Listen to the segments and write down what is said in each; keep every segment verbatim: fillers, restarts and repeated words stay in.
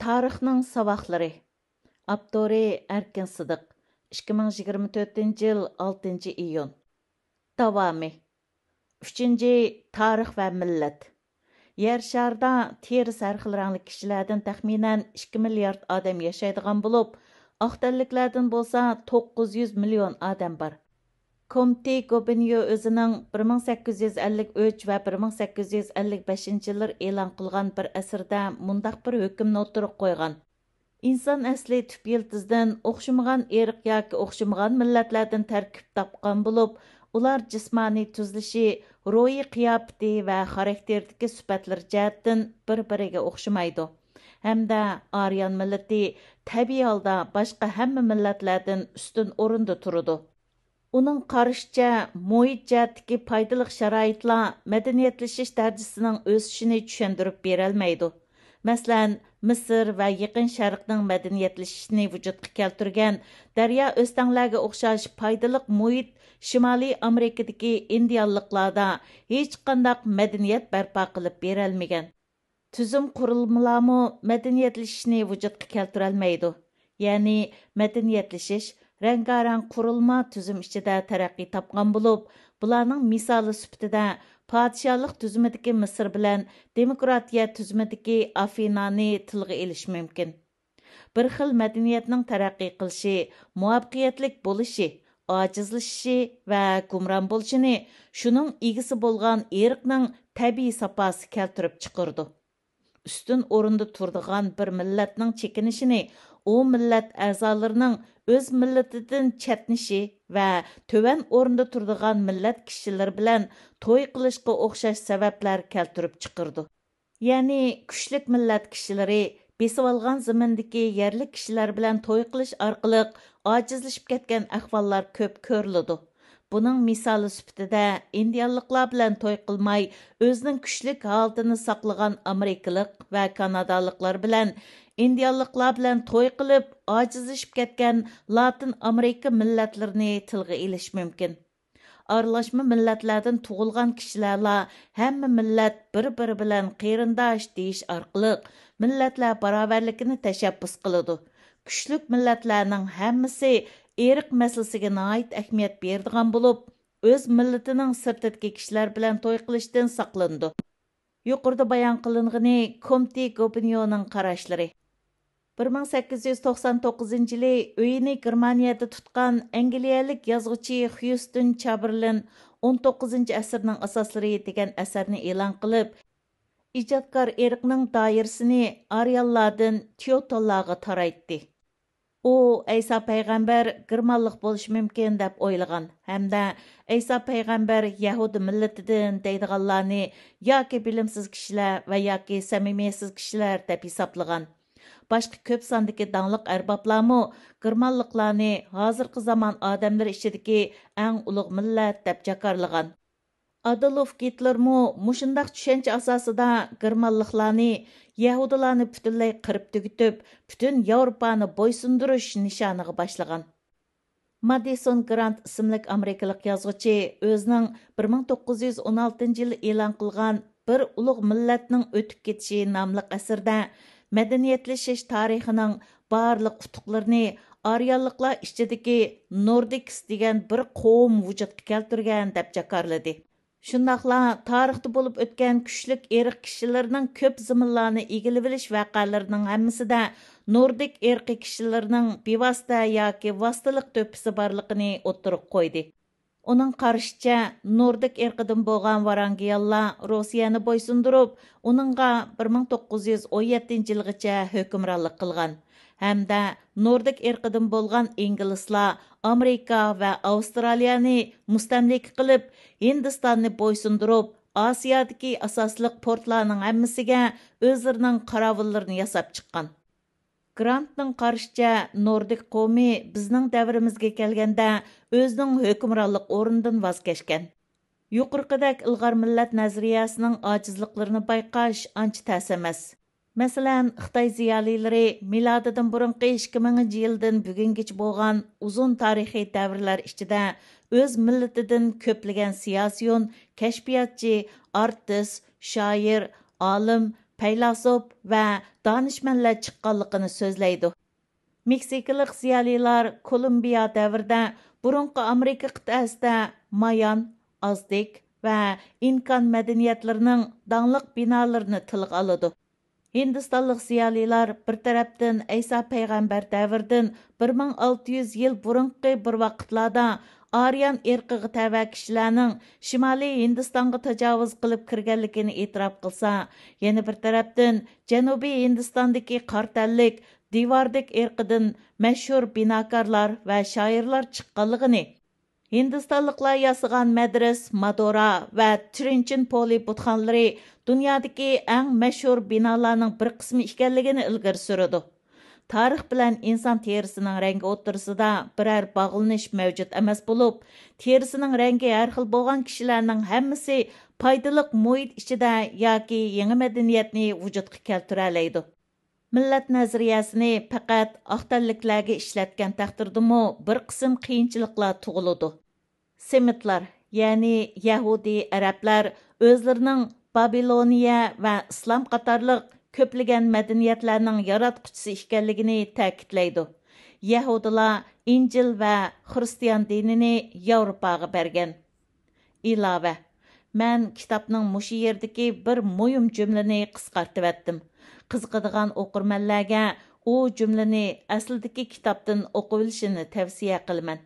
تارىخنىڭ ساۋاقلىرى. ئاپتورى: ئەركىن سىدىق. ئىككى مىڭ يىگىرمە تۆتىنچى يىل، ئالتىنچى ئىيۇن. داۋامى. ئۈچىنچى، تارىخ ۋە مىللەت. يەر شارىدا تېرىسى ھەر خىل رەڭلىك كىشىلەردىن تەخمىنەن ئىككى مىليارد ئادەم ياشايدىغان بولۇپ، ئاق تەنلىكلەردىن بولسا توققۇز يۈز مىليون ئادەم بار. كومتى گوبىنيو ئۆزىنىڭ بىر مىڭ سەككىز يۈز ئەللىك ئۈچ ۋە بىر مىڭ سەككىز يۈز ئەللىك بەشىنچى يىللىرى ئېلان قىلغان بىر ئەسىرىدە مۇنداق بىر ھۆكۈمنى ئوتتۇرىغا قويغان. ئىنسان ئەسلى تۈپ يىلتىزىدىن ئوخشىمىغان ئىرق ياكى ئوخشىمىغان مىللەتلەردىن تەركىب تاپقان بولۇپ، ئۇلار جىسمانىي تۈزۈلۈشى، روھىي قىياپىتى ۋە خاراكتېرىدىكى سۈپەتلىرى جەھەتتىن بىر-بىرىگە ئوخشىمايدۇ. ھەمدە ئاريان مىللىتى تەبىئىي ھالدا باشقا ھەممە مىللەتلەردىن ئۈستۈن ئورۇندا تۇرىدۇ. ئۇنىڭ قارىشىچە، مۇھىت جەھەتتىكى پايدىلىق شارائىتلار مەدەنىيەتلىشىش دەرىجىسىنىڭ ئۆسۈشىنى چۈشەندۈرۈپ بېرەلمەيدۇ. مەسىلەن، مىسىر ۋە يېقىن شەرقنىڭ مەدەنىيەتلىشىشىنى ۋۇجۇدقا كەلتۈرگەن دەريا ئۆستەڭلەرگە ئوخشاش پايدىلىق مۇھىت شىمالىي ئامېرىكىدىكى ئىندىيانلىقلاردا ھېچقانداق مەدەنىيەت بەرپا قىلىپ بېرەلمىگەن. تۈزۈم قۇرۇلمىلارمۇ مەدەنىيەتلىشىشنى ۋۇجۇدقا كەلتۈرەلمەيدۇ. يەنى مەدەنىيەتلىشىش، رەڭگارەڭ قۇرۇلما تۈزۈم ئىچىدە تەرەققىي تاپقان بولۇپ، بۇلارنىڭ مىسالى سۈپىتىدە پادىشاھلىق تۈزۈمىدىكى مىسىر بىلەن دېموكراتىيە تۈزۈمىدىكى ئافىنانى تىلغا ئېلىش مۇمكىن. بىر خىل مەدەنىيەتنىڭ تەرەققىي قىلىشى، مۇۋەپپەقىيەتلىك بولۇشى، ئاجىزلىشىشى ۋە گۇمران بولۇشىنى شۇنىڭ ئىگىسى بولغان ئىرقنىڭ تەبىئىي ساپاسى كەلتۈرۈپ چىقىرىدۇ. ئۈستۈن ئورۇندا تۇرىدىغان بىر مىللەتنىڭ چېكىنىشىنى ئۇ مىللەت ئەزالىرىنىڭ ئۆز مىللىتىدىن چەتنىشى ۋە تۆۋەن ئورۇندا تۇرىدىغان مىللەت كىشىلىرى بىلەن توي قىلىشقا ئوخشاش سەۋەبلەر كەلتۈرۈپ چىقىرىدۇ. يەنى كۈچلۈك مىللەت كىشىلىرى بېسىۋالغان زېمىندىكى يەرلىك كىشىلەر بىلەن توي قىلىش ئارقىلىق ئاجىزلىشىپ كەتكەن ئەھۋاللار كۆپ كۆرۈلىدۇ. بۇنىڭ مىسالى سۈپىتىدە، ئىندىيانلىقلار بىلەن توي قىلماي، ئۆزىنىڭ كۈچلۈك ھالىتىنى ساقلىغان ئامېرىكىلىق ۋە كانادالىقلار بىلەن ئىندىيانلىقلار بىلەن توي قىلىپ، ئاجىزلىشىپ كەتكەن لاتىن ئامېرىكا مىللەتلىرىنى تىلغا ئېلىش مۇمكىن. ئارىلاشما مىللەتلەردىن تۇغۇلغان كىشىلەرلا ھەممە مىللەت بىر-بىرى بىلەن قېرىنداش دېيىش ئارقىلىق مىللەتلەر باراۋەرلىكىنى تەشەببۇس قىلىدۇ. كۈچلۈك مىللەتلەرنىڭ ھەممىسى ئىرق مەسىلىسىگە ناھايىتى ئەھمىيەت بېرىدىغان بولۇپ، ئۆز مىللىتىنىڭ سىرتىدىكى كىشىلەر بىلەن توي قىلىشتىن ساقلىنىدۇ. يۇقىرىدا بايان قىلىنغىنى كومتى گوبىنيونىڭ قاراشلىرى. بىر مىڭ سەككىز يۈز توقسان توققۇزىنچى يىلى ئۆيىنى گېرمانىيەدە تۇتقان ئەنگلىيەلىك يازغۇچى خيۇستون چابېرلىن «ئون توققۇزىنچى ئەسىرنىڭ ئاساسلىرى» دېگەن ئەسەرنى ئېلان قىلىپ، ئىجادكار ئىرقنىڭ دائىرىسىنى ئاريانلاردىن تېۋتونلارغا تارايتتى. ئۇ ئەيسا پەيغەمبەر گېرمانلىق بولۇشى مۇمكىن دەپ ئويلىغان ھەمدە ئەيسا پەيغەمبەر يەھۇدىي مىللىتىدىن دەيدىغانلارنى ياكى بىلىمسىز كىشىلەر ۋە ياكى سەمىمىيەتسىز كىشىلەر دەپ ھېسابلىغان. باشقا كۆپ ساندىكى داڭلىق ئەربابلارمۇ گېرمانلىقلارنى ھازىرقى زامان ئادەملىرى ئىچىدىكى ئەڭ ئۇلۇغ مىللەت دەپ جاكارلىغان. ئادولف گىتلېرمۇ مۇشۇنداق چۈشەنچە ئاساسىدا گېرمانلىقلارنى، يەھۇدىيلارنى پۈتۈنلەي قىرىپ تۈگىتىپ، پۈتۈن ياۋروپانى بويسۇندۇرۇش نىشانىغا باشلىغان. مادىسون گرانت ئىسىملىك ئامېرىكىلىق يازغۇچى ئۆزىنىڭ بىر مىڭ توققۇز يۈز ئون ئالتىنچى يىلى ئېلان قىلغان «بىر ئۇلۇغ مىللەتنىڭ ئۆتۈپ كېتىشى» ناملىق ئەسىرىدە مەدەنىيەتلىشىش تارىخىنىڭ بارلىق ئۇتۇقلىرىنى ئاريانلىقلار ئىچىدىكى نوردىكس دېگەن بىر قوۋم ۋۇجۇدقا كەلتۈرگەن دەپ جاكارلىدى. شۇنداقلا تارىختا بولۇپ ئۆتكەن كۈچلۈك ئىرق كىشىلىرىنىڭ كۆپ زېمىنلارنى ئىگىلىۋېلىش ۋەقەلىرىنىڭ ھەممىسىدە نوردىك ئىرقىي كىشىلىرىنىڭ بىۋاسىتە ياكى ۋاسىتىلىق تۆھپىسى بارلىقىنى ئوتتۇرىغا قويدى. ئۇنىڭ قارىشىچە، نوردىك ئىرقىدىن بولغان ۋارانگىيانلار روسىيەنى بويسۇندۇرۇپ، ئۇنىڭغا بىر مىڭ توققۇز يۈز ئون يەتتىنچى يىلغىچە ھۆكۈمرانلىق قىلغان ھەمدە نوردىك ئىرقىدىن بولغان ئىنگلىسلار ئامېرىكا ۋە ئاۋسترالىيەنى مۇستەملىكە قىلىپ، ھىندىستاننى بويسۇندۇرۇپ، ئاسىيادىكى ئاساسلىق پورتلارنىڭ ھەممىسىگە ئۆزلىرىنىڭ قاراۋۇللىرىنى ياساپ چىققان. گرانتنىڭ قارىشىچە، نوردىك قومى بىزنىڭ دەۋرىمىزگە كەلگەندە ئۆزىنىڭ ھۆكۈمرانلىق ئورنىدىن ۋاز كەچكەن. يۇقىرىقىدەك ئىلغار مىللەت نەزەرىيەسىنىڭ ئاجىزلىقلىرىنى بايقاش ئانچە تەس ئەمەس. مەسىلەن، خىتاي زىيالىيلىرى مىلادىدىن بۇرۇنقى ئىككى مىڭىنچى يىلدىن بۈگۈنگىچە بولغان ئۇزۇن تارىخىي دەۋرلەر ئىچىدە ئۆز مىللىتىدىن كۆپلىگەن سىياسىيون، كەشپىياتچى، ئارتىس، شائىر، ئالىم، پەيلاسوپ ۋە دانىشمەنلەر چىققانلىقىنى سۆزلەيدۇ. مېكسىكىلىق زىيالىيلار كولومبىيا دەۋرىدە بۇرۇنقى ئامېرىكا قىتئەسىدە مايان، ئازتېك ۋە ئىنكان مەدەنىيەتلىرىنىڭ داڭلىق بىنالىرىنى تىلغا ئالىدۇ. ھىندىستانلىق زىيالىيلار بىر تەرەپتىن ئەيسا پەيغەمبەر دەۋرىدىن بىر مىڭ ئالتە يۈز يىل بۇرۇنقى بىر ۋاقىتلاردا ئاريان ئىرقىغا تەۋە كىشىلەرنىڭ شىمالىي ھىندىستانغا تاجاۋۇز قىلىپ كىرگەنلىكىنى ئېتىراپ قىلسا، يەنە بىر تەرەپتىن جەنۇبىي ھىندىستاندىكى قارا تەنلىك دىۋاردىك ئىرقىدىن مەشھۇر بىناكارلار ۋە شائىرلار چىققانلىقىنى، ھىندىستانلىقلار ياسىغان مەدرىس، مادورا ۋە ترىنچىنپولى بۇتخانىلىرى دۇنيادىكى ئەڭ مەشھۇر بىنالارنىڭ بىر قىسمى ئىكەنلىكىنى ئىلگىرى سۈرىدۇ. تارىخ بىلەن ئىنسان تېرىسىنىڭ رەڭگى ئوتتۇرىسىدا بىرەر باغلىنىش مەۋجۇت ئەمەس بولۇپ، تېرىسىنىڭ رەڭگى ھەر خىل بولغان كىشىلەرنىڭ ھەممىسى پايدىلىق مۇھىت ئىچىدە ياكى يېڭى مەدەنىيەتنى ۋۇجۇدقا كەلتۈرەلەيدۇ. مىللەت نەزەرىيەسىنى پەقەت ئاق تەنلىكلەرگە ئىشلەتكەن تەقدىردىمۇ بىر قىسىم قىيىنچىلىقلار تۇغۇلىدۇ. سېمىتلار، يەنى يەھۇدىي ئەرەبلەر ئۆزلىرىنىڭ بابىلونىيە ۋە ئىسلام قاتارلىق كۆپلىگەن مەدەنىيەتلەرنىڭ ياراتقۇچىسى ئىكەنلىكىنى تەكىتلەيدۇ. يەھۇدىيلار ئىنجىل ۋە خىرىستىيان دىنىنى ياۋروپاغا بەرگەن. ئىلاۋە، مەن كىتابنىڭ مۇشۇ يېرىدىكى بىر مۇھىم جۈملىنى قىسقارتىۋەتتىم. قىزىقىدىغان ئوقۇرمەنلەرگە ئۇ جۈملىنى ئەسلىدىكى كىتابتىن ئوقۇۋېلىشىنى تەۋسىيە قىلىمەن.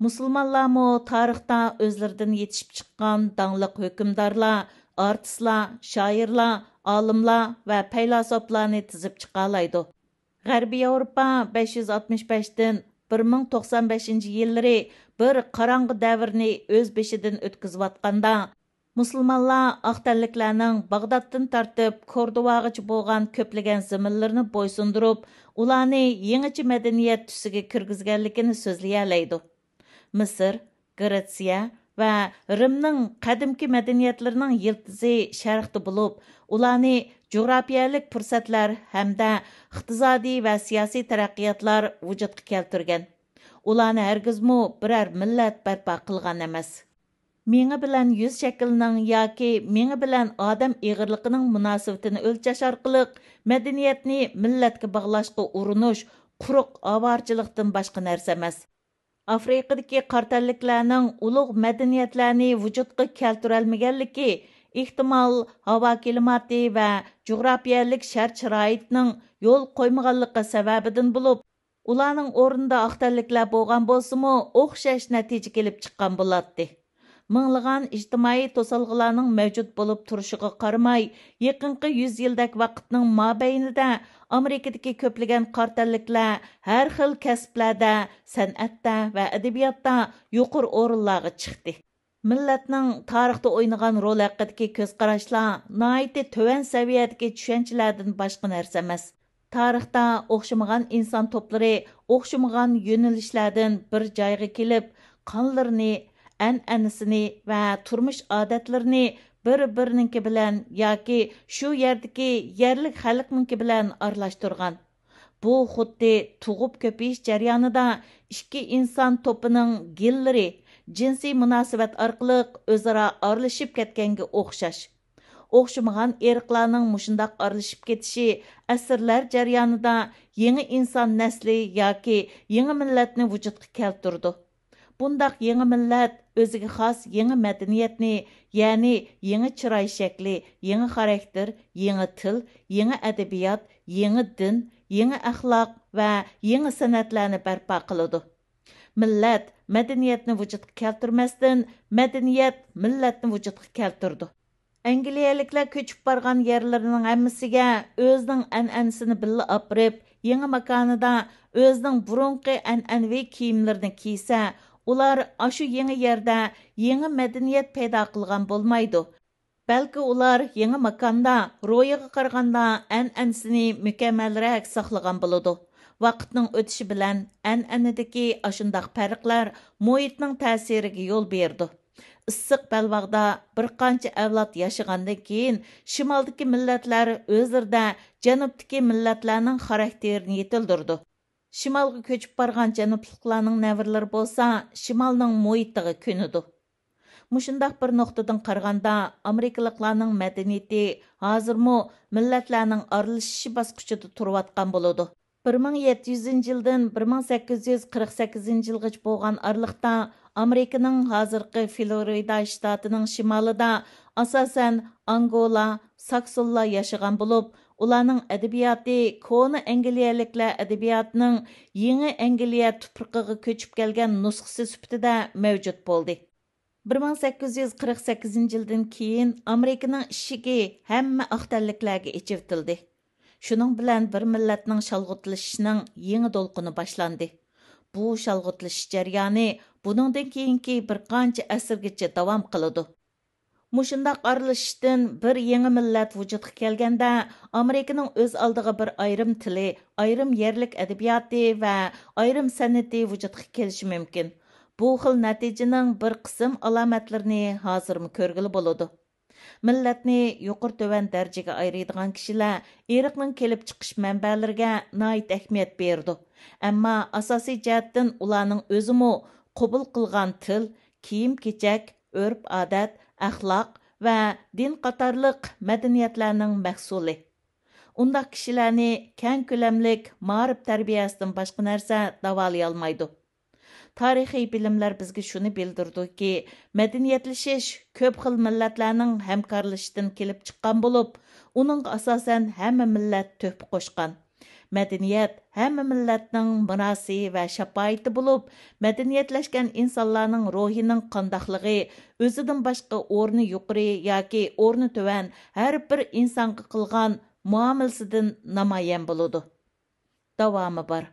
مۇسۇلمانلارمۇ تارىختا ئۆزلىرىدىن يېتىشىپ چىققان داڭلىق ھۆكۈمدارلار، ئارتىسلار، شائىرلار، ئالىملار ۋە پەيلاسوپلارنى تىزىپ چىقالايدۇ. غەربىي ياۋروپا بەش يۈز ئاتمىش بەشتىن بىر مىڭ توقسان بەشىنچى يىللىرى بىر قاراڭغۇ دەۋرنى ئۆز بېشىدىن ئۆتكۈزۈۋاتقاندا، مۇسۇلمانلار ئاق تەنلىكلەرنىڭ باغدادتىن تارتىپ كوردوۋاغىچە بولغان كۆپلىگەن زېمىنلىرىنى بويسۇندۇرۇپ، ئۇلارنى يېڭىچە مەدەنىيەت تۈسىگە كىرگۈزگەنلىكىنى سۆزلىيەلەيدۇ. مىسىر، گرېتسىيە ۋە رىمنىڭ قەدىمكى مەدەنىيەتلىرىنىڭ يىلتىزى شەرقتە بولۇپ، ئۇلارنى جۇغراپىيەلىك پۇرسەتلەر ھەمدە ئىقتىسادىي ۋە سىياسىي تەرەققىياتلار ۋۇجۇدقا كەلتۈرگەن. ئۇلارنى ھەرگىزمۇ بىرەر مىللەت بەرپا قىلغان ئەمەس. مېڭە بىلەن يۈز شەكلىنىڭ ياكى مېڭە بىلەن ئادەم ئېغىرلىقىنىڭ مۇناسىۋىتىنى ئۆلچەش ئارقىلىق مەدەنىيەتنى مىللەتكە باغلاشقا ئۇرۇنۇش قۇرۇق ئاۋارىچىلىقتىن باشقا نەرسە ئەمەس. ئافرىقىدىكى قارا تەنلىكلەرنىڭ ئۇلۇغ مەدەنىيەتلەرنى ۋۇجۇدقا كەلتۈرەلمىگەنلىكى، ئېھتىمال، ھاۋا كىلىماتى ۋە جۇغراپىيەلىك شەرت-شارائىتنىڭ يول قويمىغانلىقى سەۋەبىدىن بولۇپ، ئۇلارنىڭ ئورنىدا ئاق تەنلىكلەر بولغان بولسىمۇ، ئوخشاش نەتىجىگە كېلىپ چىققان بولاتتى. مىڭلىغان ئىجتىمائىي توسالغۇلارنىڭ مەۋجۇت بولۇپ تۇرۇشىغا قارىماي، يېقىنقى يۈز يىلدەك ۋاقىتنىڭ مابەينىدە ئامېرىكىدىكى كۆپلىگەن قارا تەنلىكلەر ھەر خىل كەسىپلەردە، سەنئەتتە ۋە ئەدەبىياتتا يۇقىرى ئورۇنلارغا چىقتى. مىللەتنىڭ تارىختا ئوينىغان رولى ھەققىدىكى كۆز قاراشلار ناھايىتى تۆۋەن سەۋىيەدىكى چۈشەنچىلەردىن باشقا نەرسە ئەمەس. تارىختا ئوخشىمىغان ئىنسان توپلىرى ئوخشىمىغان يۆنىلىشلەردىن بىر جايغا كېلىپ، قانلىرىنى، ئەنئەنىسىنى ۋە تۇرمۇش ئادەتلىرىنى بىر-بىرىنىڭكى بىلەن ياكى شۇ يەردىكى يەرلىك خەلقنىڭكى بىلەن ئارىلاشتۇرغان. بۇ خۇددى تۇغۇپ كۆپىيىش جەريانىدا ئىككى ئىنسان توپىنىڭ گېنلىرى جىنسىي مۇناسىۋەت ئارقىلىق ئۆزئارا ئارىلىشىپ كەتكەنگە ئوخشاش. ئوخشىمىغان ئىرقلارنىڭ مۇشۇنداق ئارىلىشىپ كېتىشى ئەسىرلەر جەريانىدا يېڭى ئىنسان نەسلى ياكى يېڭى مىللەتنى ۋۇجۇدقا كەلتۈرىدۇ. بۇنداق يېڭى مىللەت ئۆزىگە خاس يېڭى مەدەنىيەتنى، يەنى يېڭى چىراي شەكلى، يېڭى خاراكتېر، يېڭى تىل، يېڭى ئەدەبىيات، يېڭى دىن، يېڭى ئەخلاق ۋە يېڭى سەنئەتلەرنى بەرپا قىلىدۇ. مىللەت مەدەنىيەتنى ۋۇجۇدقا كەلتۈرمەستىن، مەدەنىيەت مىللەتنى ۋۇجۇدقا كەلتۈرىدۇ. ئەنگلىيەلىكلەر كۆچۈپ بارغان يەرلىرىنىڭ ھەممىسىگە ئۆزىنىڭ ئەنئەنىسىنى بىللە ئاپىرىپ، يېڭى ماكانىدا ئۆزىنىڭ بۇرۇنقى ئەنئەنىۋى كىيىملىرىنى كىيسە، ئۇلار ئاشۇ يېڭى يەردە يېڭى مەدەنىيەت پەيدا قىلغان بولمايدۇ. بەلكى ئۇلار يېڭى ماكاندا روھىغا قارىغاندا ئەنئەنىسىنى مۇكەممەلرەك ساقلىغان بولىدۇ. ۋاقىتنىڭ ئۆتۈشى بىلەن ئەنئەنىدىكى ئاشۇنداق پەرقلەر مۇھىتنىڭ تەسىرىگە يول بېرىدۇ. ئىسسىق بەلباغدا بىر قانچە ئەۋلاد ياشىغاندىن كېيىن، شىمالدىكى مىللەتلەر ئۆزلىرىدە جەنۇبتىكى مىللەتلەرنىڭ خاراكتېرىنى يېتىلدۈرىدۇ. شىمالغا كۆچۈپ بارغان جەنۇبلۇقلارنىڭ نەۋرىلىرى بولسا شىمالنىڭ مۇھىتىغا كۆنىدۇ. مۇشۇنداق بىر نۇقتىدىن قارىغاندا، ئامېرىكىلىقلارنىڭ مەدەنىيىتى ھازىرمۇ مىللەتلەرنىڭ ئارىلىشىشى باسقۇچىدا تۇرۇۋاتقان بولىدۇ. بىر مىڭ يەتتە يۈزىنچى يىلدىن بىر مىڭ سەككىز يۈز قىرىق سەككىزىنچى يىلغىچە بولغان ئارىلىقتا ئامېرىكىنىڭ ھازىرقى فلورىدا شتاتىنىڭ شىمالىدا، ئاساسەن، ئانگولا، ساكسونلار ياشىغان بولۇپ، ئۇلارنىڭ ئەدەبىياتى كونا ئەنگلىيەلىكلەر ئەدەبىياتىنىڭ يېڭى ئەنگلىيە تۇپرىقىغا كۆچۈپ كەلگەن نۇسخىسى سۈپىتىدە مەۋجۇت بولدى. بىر مىڭ سەككىز يۈز قىرىق سەككىزىنچى يىلدىن كېيىن ئامېرىكىنىڭ ئىشىكى ھەممە ئاق تەنلىكلەرگە ئېچىۋېتىلدى. شۇنىڭ بىلەن بىر مىللەتنىڭ شالغۇتلىشىشىنىڭ يېڭى دولقۇنى باشلاندى. بۇ شالغۇتلىشىش جەريانى بۇنىڭدىن كېيىنكى بىر قانچە ئەسىرگىچە داۋام قىلىدۇ. مۇشۇنداق ئارىلىشىشتىن بىر يېڭى مىللەت ۋۇجۇدقا كەلگەندە، ئامېرىكىنىڭ ئۆز ئالدىغا بىر ئايرىم تىلى، ئايرىم يەرلىك ئەدەبىياتى ۋە ئايرىم سەنئىتى ۋۇجۇدقا كېلىشى مۇمكىن. بۇ خىل نەتىجىنىڭ بىر قىسىم ئالامەتلىرىنى ھازىرمۇ كۆرگىلى بولىدۇ. مىللەتنى يۇقىرى تۆۋەن دەرىجىگە ئايرىيدىغان كىشىلەر ئىرقنىڭ كېلىپ چىقىش مەنبەلىرىگە ناھايىتى ئەھمىيەت بېرىدۇ. ئەمما ئاساسىي جەھەتتىن ئۇلارنىڭ ئۆزىمۇ قوبۇل قىلغان تىل، كىيىم-كېچەك، ئۆرپ-ئادەت، ئەخلاق ۋە دىن قاتارلىق مەدەنىيەتلەرنىڭ مەھسۇلى. ئۇنداق كىشىلەرنى كەڭ كۆلەملىك مائارىپ تەربىيەسىدىن باشقا نەرسە داۋالىيالمايدۇ. تارىخىي بىلىملەر بىزگە شۇنى بىلدۈرىدۇكى، مەدەنىيەتلىشىش كۆپ خىل مىللەتلەرنىڭ ھەمكارلىشىشىدىن كېلىپ چىققان بولۇپ، ئۇنىڭغا ئاساسەن ھەممە مىللەت تۆھپە قوشقان. مەدەنىيەت ھەممە مىللەتنىڭ مىراسى ۋە شاپائىتى بولۇپ، مەدەنىيەتلەشكەن ئىنسانلارنىڭ روھىنىڭ قانداقلىقى، ئۆزىدىن باشقا ئورنى يۇقىرى ياكى ئورنى تۆۋەن ھەر بىر ئىنسانغا قىلغان مۇئامىلىسىدىن نامايان بولىدۇ. داۋامى بار.